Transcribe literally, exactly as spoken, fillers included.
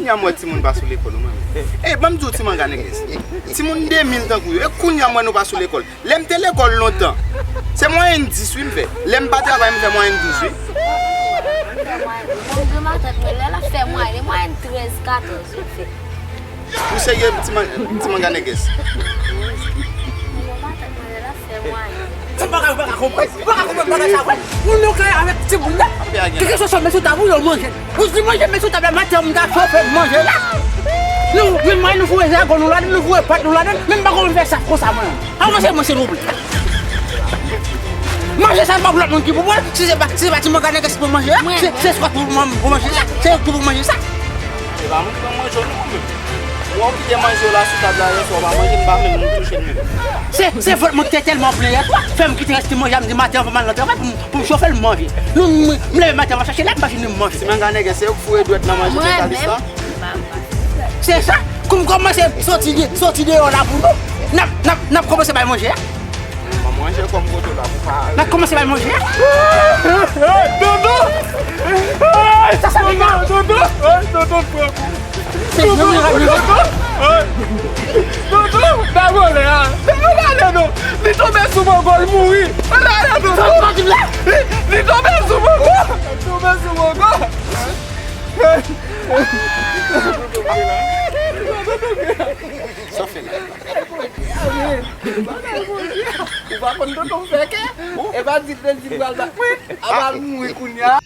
Kounya m wè timoun pa sou lekòl, ou manmi. Ey, ban m di w, ti manga nègès. Timoun de mil tankou yo, e kounya m wè nou pa sou lekòl. Lè m te lekòl lontan, se mwayèn dis wi m fè. Lè m pa travay, m fè mwayèn douz wi. Bon, granmatant mwen, lè l ap fè mwayèn, e mwayèn trèz, katòz wi l fè. Ou serye, ti man-, ti manga nègès? Bon, granmatant mwen, lè l ap fè mwayèn. Sa m pa ka, m pa ka konprann. M pa ka konprann bagay sa vre. Moun yo kay avèk timoun nan. Kèlkeswa sa met sou tab ou, yo manje. Ou di manje met sou tab la, maten an, m ta chofe manje la. Nou, men manje, nou foure zagon nou ladan, nou foure pat nou ladan, men m pa konn fè sa konsa mwen. An manje mwen silvouplè. Manje sa se pa pou lòt moun ki pou pran l, si se pa, si se pa ti manga nègès ki pou manje a, se, se Scott pou, pou, pou manje sa, se yo ki pou manje sa. Se pa mwen ki pran manje w non, mwen menm. Mwen w kite manje w la sou tab la yè swa, w pa manje, m pa menm touche l menm. Se, se vant mwen ki te tèlman plen yè swa, fè m kite rès ti manje a, m di maten anvan m al nan travay pou m, pou m chofe l, m manje. Nou, m, m leve maten, m al chache la, m pa jwenn li, m manje. Ti manga nègès, se yo ki foure dwèt nan manje sòtalis la? Se sa, kou m kòmanse soti de, soti deyò la pou nou, n ap, n ap, n ap kòmanse bay manje a. Mwen manje kòm kote la pou pa. N ap kòmanse bay manje a. Dodo! Sa, sa vin la. Dodo! Dodo pran kou. Se Dodo, Dodo! Dodo! Dabò lè a. Dodo, gade non. Li tonbe sou mango, li mouri. Gade Dodo! Li, li tonbe sou mango. Li tonbe sou mango. Sa w fè la? Ou pa konn tonton fè kè? E pa di l te di l pral ba. A pral mouri kounya.